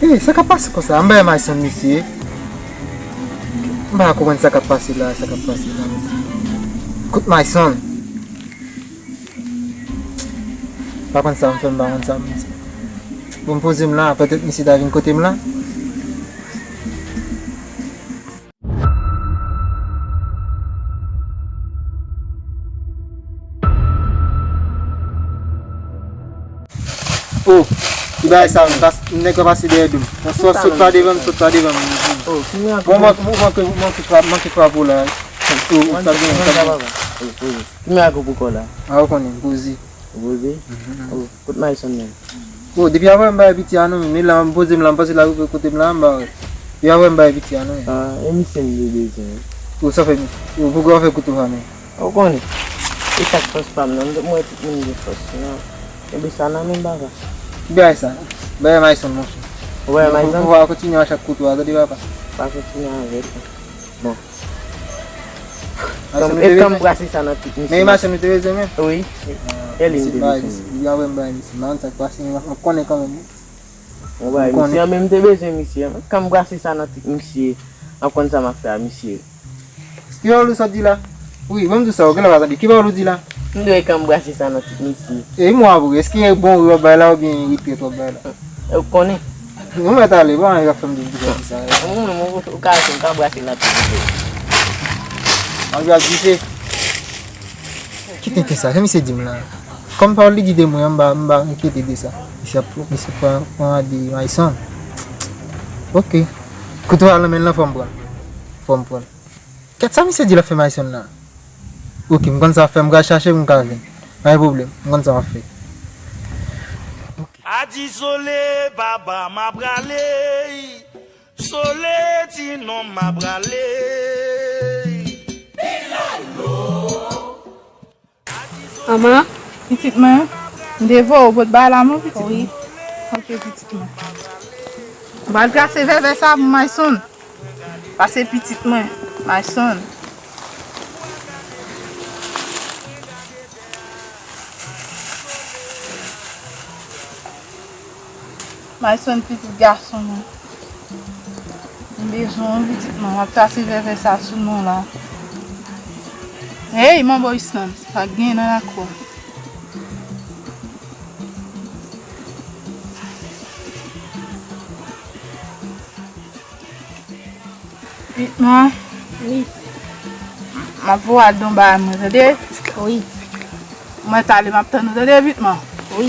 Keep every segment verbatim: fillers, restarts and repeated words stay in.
Hey, sa k ap pase konsa? M bay Mayson, mesye. M pa konprann sa k ap pase la, sa k ap pase la, mesye. Kout Mayson. Pa konn sa m fè, m pa konn sa m di. Bon, m poze m la, petèt misye ta vin kote m la. Oh, ki bagay sa, pas, nèg la pase dèyè do m. Sot, sot pa devan m, sot pa devan m. Oh, ki miracle. Bon, manke, manke, manke frape ou la. Oh, oh, sa gen, sa gen. Ki miracle pou kò la? A, ou konnen, poze. Poze? Oh, kote Mayson menm? Oh, depi apre m bay piti a non, men la m poze m la, m pase la kote m la, m ba wè. Depi apre m bay piti a non. Ah, e misye m te bezwen. Oh, sa fè, oh, poukisa w fè kouto sa menm? Ou konnen. E sa k fòs pa m nan, m wè tout moun gen fòs. Non. Enben sa nan men baba. Bay sa. Bay Mayson monchè. Ou wè Mayson? Ou va kontinye a chak kouto a, tande papa. Pa kontinye avè l. Bon. Mayson, e kan m brase sa nan tout misye. Men Mayson, nou te bezwen men? Wi. E li m te bezwen. Li a wè m bay misye. Mwen sa k pase, mwen konnen kanmenm. Mwen bay misye, mwen menm te bezwen misye. Kan m brase sa nan tout misye. An konn sa m ap fè a misye. Ki pawòl ou sot di la? Wi, ban m di sa, ou genlè pa tande. Ki pawòl ou di la? M dwe kan m brase sa nan tout misye. E mwen apre, èske bon wi w ap bay la oubyen retrèt w ap bay la? Ou konnen. Ou mèt ale, bon, y ap fè m di sa. Ou, ou, ou ka, ou ka brase nan tout misye. An ap dife. Ki tenten sa, sa misye di m la. Kòm pawòl li di de mwen, m pa, m pa enkyete de sa. Misye ap, misye pran, pran de Mayson. Ok. Kouto a nan men l lan, fò m pran l. Fò m pran l. Kèt sa misye di l ap fè Mayson la? Ok, m konn sa w ap fè, m pral chache pou m ka vin. Pa gen pwoblèm, m konn sa w ap fè. Adi sole, papa, m ap prale. Sole, ti nonm, m ap prale. Manman, pitit mwen, m te voye w pot bagay la non, pitit mwen. Wi. Ok, pitit mwen. M pral trase vèvè sa pou Mayson. Pase pitit mwen, Mayson. Mayson, pitit gason mwen. M bezwen w, pitit mwen. M ap trase vèvè sa sou non la. Hey, manbo Island, sa k gen nan lakou a? Pitit mwen. Wi. M ap voye al don bagay mwen, tande? Wi. Mwen tale, m ap tann ou, tande, pitit mwen? Wi.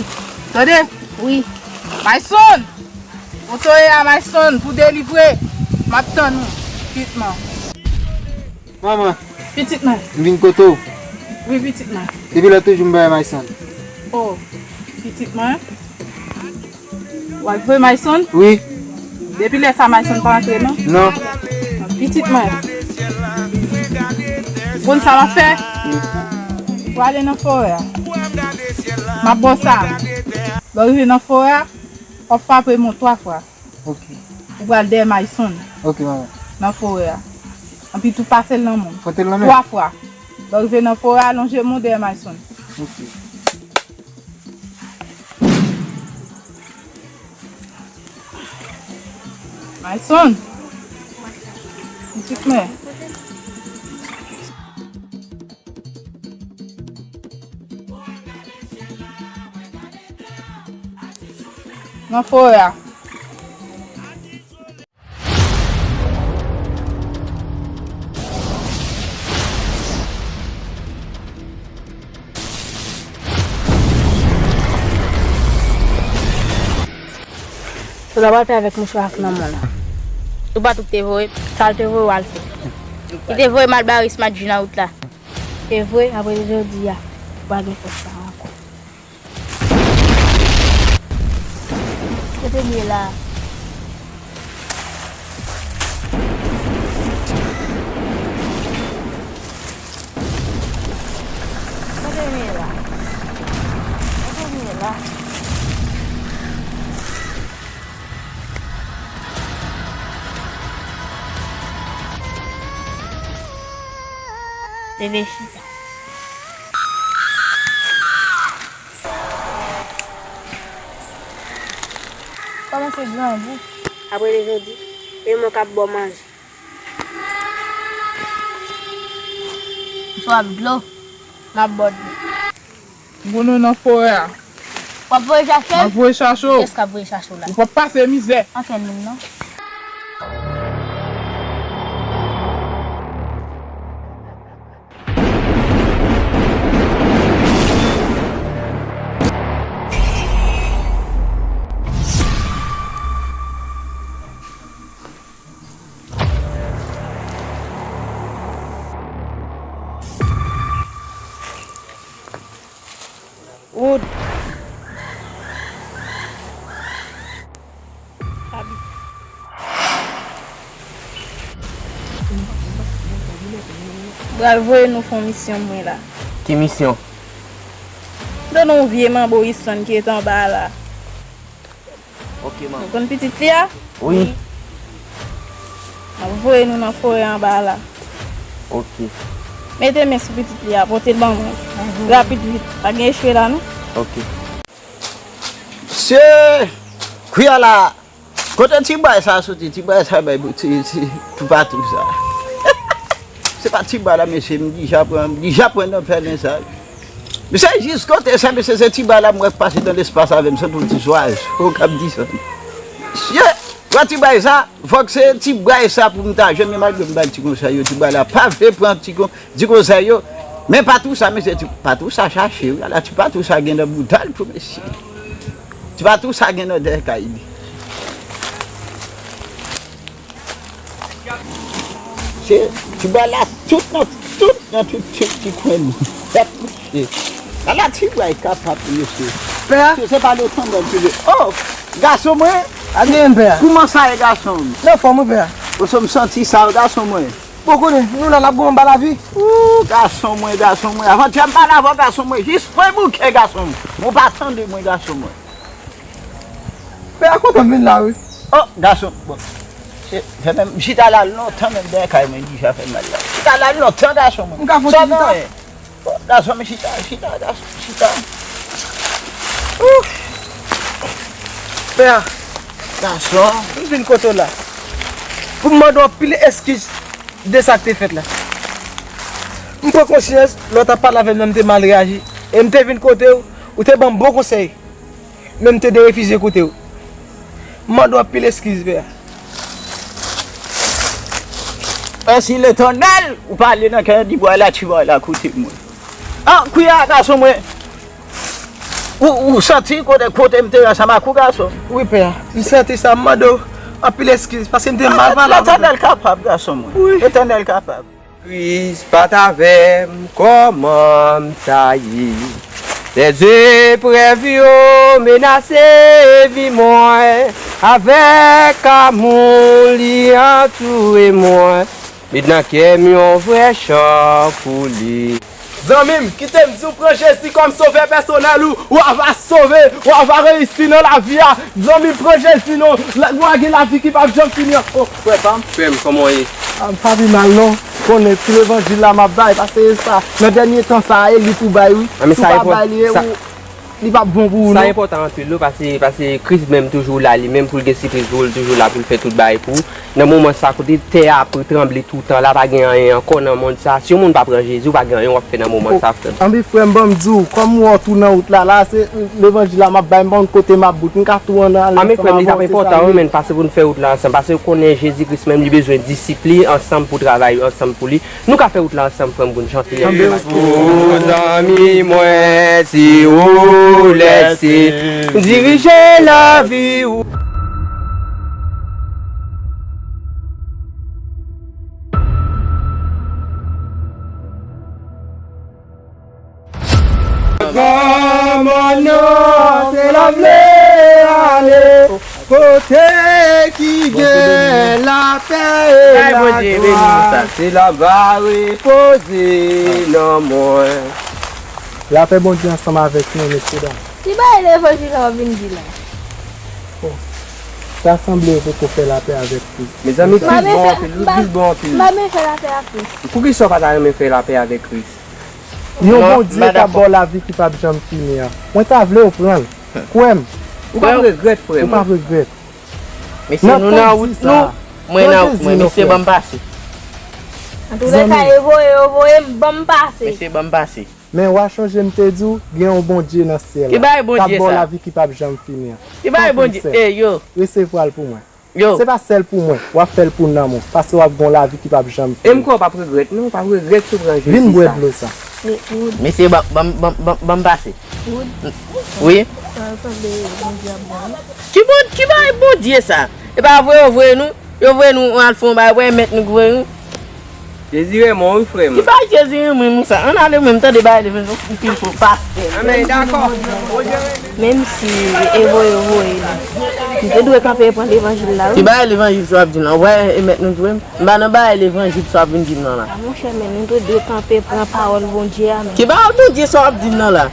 Tande? Wi. Mayson! Ou toye a Mayson pou delivre. M ap tann ou, pitit mwen. Manman. Pitit mwen. M vin kote w. Wi, pitit mwen. Depi lè toujou m bay Mayson. Oh, pitit mwen. W al voye Mayson? Wi. Depi lè sa Mayson pa antre non? Non. Pitit mwen. Ou konn sa w ap fè? Wi. Ou prale nan forè a. M ap ba w sa. Lè w rive nan forè a, w ap frape mwen twa fwa. Ok. Ou pral dèyè Mayson. Ok, manman. Nan forè a. Anpi tou pase l nan men m. Fwote l nan men? Twa fwa. Lè w rive nan forè a, lonje men w dèyè Mayson. Ok. Mayson. Pitit mwen. Nan forè a. Sa w pral fè avèk mouchwa ak lanmò la? Ou pa tou te voye? Sa l te voye w al fè? Li te voye m al bare Smadji nan wout la. Se vre, apre jodi a, ou pa gen fòs sa ankò. Kote m ye la? Kote m ye la? Kote m ye la? Leve chita. Kòman Se grangou. Apre de jodi, e mwen k ap ba w manje. M swaf dlo. M ap ba w dlo. Gwo nou nan forè a. W ap voye chache l? M ap voye chache w. Kiyès k ap voye chache w la? Ou p ap pase mizè. Ankenn moun non. Wood. Abi. Pral voye nou fè yon misyon mwen la. Ki misyon? Donn yon vye manbo Island ki ret anba a la. Ok, manbo. Ou konn pitit li a? Wi. Wi. M ap voye nou nan forè anba a la. Ok. Mete men sou pitit li a, pote l ban mwen. Rapid vit. Pa gen echwe la non. Ok. Mesye, kounya la, kote ti bway sa soti? Ti bway sa bay ti, ti toupatou sa. Se pa ti bway la, mesye, m dija pran, m dija pran nan pèlen sa. Mesye, jis kote sa, mesye, se ti bway la m wè k pase nan lespas avè m, se yon ti zwazo k ap disann. Mesye, wè ti bway sa, fòk se ti bway sa pou m ta jwenn, men malgre m bay ti konsèy yo, ti bway la pa vle pran ti kon-, ti konsèy yo. Men pa tou sa, mesye, ti, pa tou sa chache, wi, ala ti pa tou sa gen nan bouda l tou, mesye. Ti pa tou sa gen nan dèyè kay li. Se, ti bway la, tout nan, tout nan, tout, tout ti kwen li. Tèt kouche. Ala ti bway kapab, mesye. Pè a? Se, se pa le tandèl ki le. Oh, gason mwen. A gen pè a. Kouman sa ye, gason m? Nan fòm, wi, pè a. Ou se m santi sa, gason mwen. Bon, konnen, nou la, n ap goumen anba lavi. Ooh, gason mwen, gason mwen. Avantyè m pale avè w, gason mwen. Jis pran bouke, gason mwen. Ou pa tande mwen, gason mwen. Pè a kontan m vin la, wi. Oh, gason, bon. Se, fè menm, m chita la lontan, menm dèyè kay mwen, dija fè mal la. Chita la lontan, gason mwen. M ka fè yon ti chita? Sa w genyen? Bon, gason, men chita, chita, gason, chita. Ooh. Pè a. Gason. M vin kote w la. Pou m mande w anpil eskiz de sa k te fèt la. M pran konsyans, lè w t ap pale avè m nan, m te mal reyaji. E m te vin kote w, ou te ban m bon konsèy. Men m te derefize koute w. M mande w anpil eskiz, pè a. Mèsi Letènèl, ou pale nan kè di bway la, ti bway la koute mwen. Ah, kounya, gason mwen. Ou, ou santi kote, kote m te ansanm ak ou, gason? Wi, pè a. M santi sa, m mande w anpil eskiz, paske m te mal pale avè w. Letènèl kapab, gason mwen. Wi. Letènèl kapab. Kris pa t avè m, kòman m ta ye? Lèzeprèv yo menase vi mwen, avèk amou li antoure mwen, met nan kè m yon vrè chan pou li. Zanmi m, kite m di w, pran Jezi kòm sovè pèsonèl ou, w ava sove, w ava reyisi nan lavi a. Zanmi m, pran Jezi non, la, w a gen lavi ki p ap janm fini an. Oh, frè pa m. Frè m, kòman w ye? Ah, m pa pi mal non. Konnen ti levanjil la m ap bay, paske e sa, nan dènye tan sa a, e li pou bay wi. Ah, men si w pa bay li, e ou, li p ap bon pou ou non. Sa enpòtan anpil wi, paske, paske Kris menm toujou la, li menm pou l gen sipriz pou ou, li toujou la pou l fè tout bagay pou ou. Nan moman sa, kote tè a ap tranble toutan la, pa gen anyen ankò nan mond sa. Si yon moun pa pran Jezi, ou pa gen anyen w ap fè nan moman sa, frè m. Anben, frè m, ban m di w, kòm ou wè w tou nan wout la, la, se levanjil la m ap bay, m pa konn kote m ap bout, m ka tou ann ale ansanm avè w, se sa m ap fè. Anben, frè m, li t ap enpòtan wi, men, paske pou n fè wout la ansanm, paske ou konnen Jezi Kris menm, li bezwen disip li ansanm pou travay ansanm pou li. Nou ka fè wout la ansanm, frè m, pou n chante. Kris pou zanmi mwen, si ou lèse dirije lavi ou. Kòman non se la vle ale, kote ki gen lapè e lajwa, se la va repoze nan mwen. Lapè Bondye ansanm avèk nou, mesye dam. Ki bagay levanjil la w ap vin di la? Bon, ta sanble yo poko fè lapè avèk Kris. Mezanmi, Kris bon anpil, wi, Kris bon anpil. M pa, m pa, m pa bezwen fè lapè ak Kris. Poukisa w pa ta renmen fè lapè avèk Kris? Yon Bondye k ap ba w lavi ki p ap janm fini an. Mwen ta vle w pran l. Kwè m. Ou p ap regrèt, frè m. Ou p ap regrèt. Mesye, nou nan wout nou. Mwen nan wout mwen. Mesye, ban m pase. Antoulèka, e voye yo voye m, ban m pase. Mesye, ban m pase. Men w a chonje m te di w, gen yon Bondye nan syèl la k ap ba w lavi ki p ap janm fini an. Ki bagay Bondye? Ey, yo. Resevwa l pou mwen. Yo. Se pa sèl pou mwen. W ap fè l pou nanm ou. Paske w ap gen yon lavi ki p ap janm fini. E m kwè w p ap regrèt, non. W p ap regrèt si w pran Jezi sa. Vin bwè dlo sa. Mesye, ban, ban, ban, ban, ban m pase. Wi. Ki bon, ki bagay Bondye sa? E pa voye yo voye nou? Yo voye nou al fè yon bagay, wè mèt nou k voye nou. Jezi renmen w wi, frè m. Ki bagay Jezi renmen nou sa? Ann ale menm, tande bagay levanjil, ou pil fò pastè. Amèn, dakò. Menm si e voye yo voye nou, nou te dwe kanpe e pran levanjil la, wi. Ki bagay levanjil sa w ap di m lan? Ou wè e mèt nou k voye m? M pa nan bagay levanjil sa w ap vin di m lan la. A monchè, men nou te dwe kanpe pran pawòl Bondye a, men. Ki bagay Bondye sa w ap di m lan la?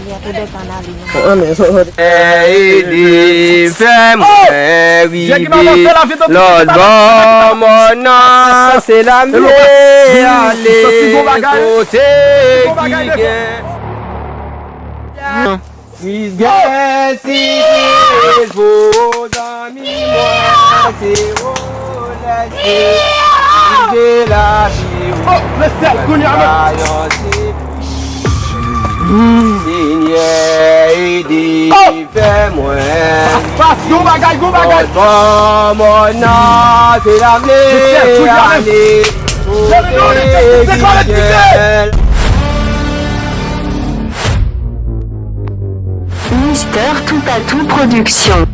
Ebyen, Antoulèka, ann ale, non. Ann, men, so, so. Ede fè mwen rive lòt bò mòn nan, se la m vle ale kote ki gen. Kriz gen sipriz pou zanmi mwen, se ou lèse rive lavi ou. Senyè, ede fè mwen. Pas, pas, gon bagay, gon bagay. Bò mòn nan, se la m vle ale. Kote ki gen. Mister Toupatou Production.